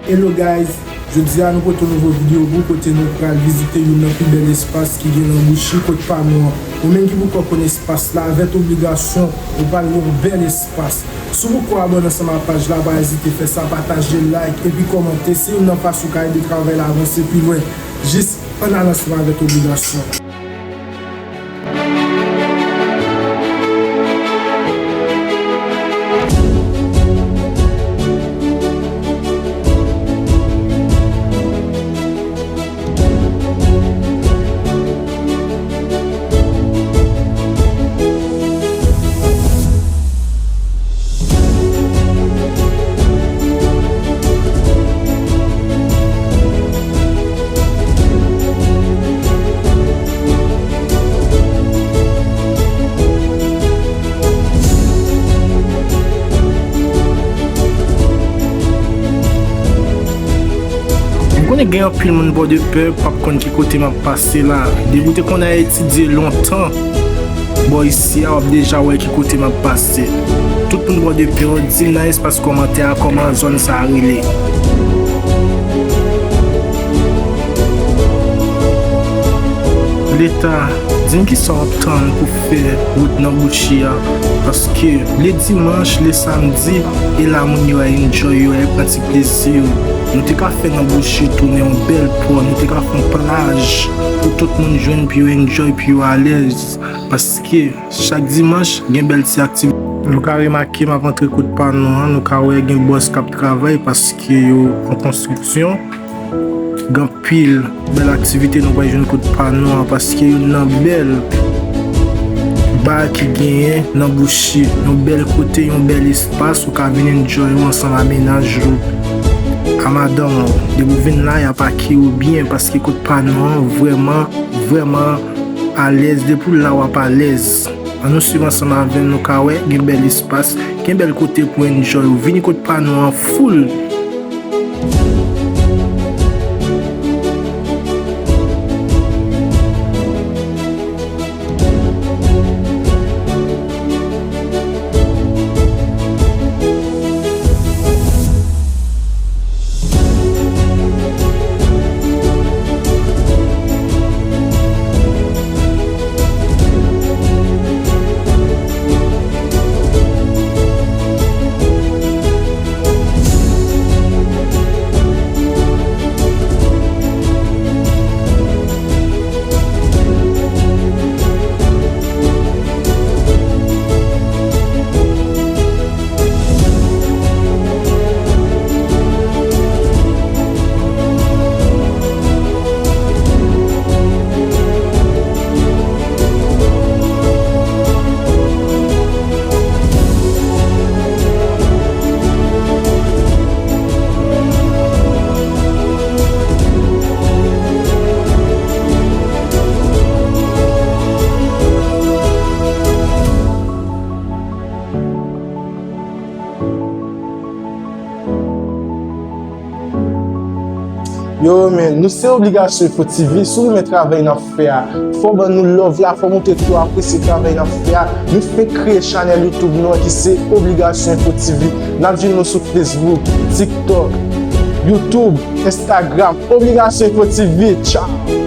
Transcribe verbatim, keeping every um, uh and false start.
Hello guys, jodi a nou pote yon nouvo videyo pou kote nou pral vizite youn nan pi bèl espas ki gen nan Bouchi, Kot Pa Nou an. Ou menm ki poko konn espas la, avèk obligasyon, ou pral wè yon bèl espas. Si w poko abòne ansanm ak paj la, pa ezite fè sa, pataje, like, epi kòmante. Se youn nan fason w ka ede travay la avanse pi lwen. Jis ann al ansanm avèk obligasyon. M konnen gen anpil moun Bòdepè p ap konn ki kote m ap pase la. Depi w te konn al etidye lontan bò isi a, w ap deja wè ki kote m ap pase. Tout moun Bòdepè, di m nan espas kòmantè a kòman zòn sa a rele. Leta, di m kisa w ap tann pou fè wout nan Bouchi a, paske lè dimanch, lè samdi, e la moun yo al enjoy, yo al pran ti plezi yo. Nou te ka fè nan Bouchi tounen yon bèl pò, nou te ka fè yon plaj pou tout moun jwenn, pou yo enjoy, pou yo alèz, paske chak dimanch, gen bèl ti aktivite. Nou ka remake, m ap antre Kot Pa Nou an, nou ka wè gen bòs k ap travay paske yo an konstriksyon. Gen anpil bèl aktivite nou pral jwenn Kot Pa Nou an, paske youn nan bèl ba ki genyen nan Bouchi, yon bèl kote, yon bèl espas ou ka vin enjoy ou ansanm ak mennaj ou, ak madanm ou. Depi w vin la, y ap akeyi w byen, paske Kot Pa Nou an vrèman, vrèman alèz. Depi w la, w ap alèz. Ann nou swiv ansanm avè m, nou ka wè gen bèl espas, gen bèl kote pou enjoy ou. Vini Kot Pa Nou an full. Yo, men, nou se Obligasyon Info T V. Si w renmen travay n ap fè a, fò w ban nou love la, fò w montre ke w apresye travay n ap fè a. Nou fenk kreye chanèl YouTube nou an ki se Obligasyon Info T V. N ap jwenn nou sou Facebook, TikTok, YouTube, Instagram. Obligasyon Info T V. Tchao!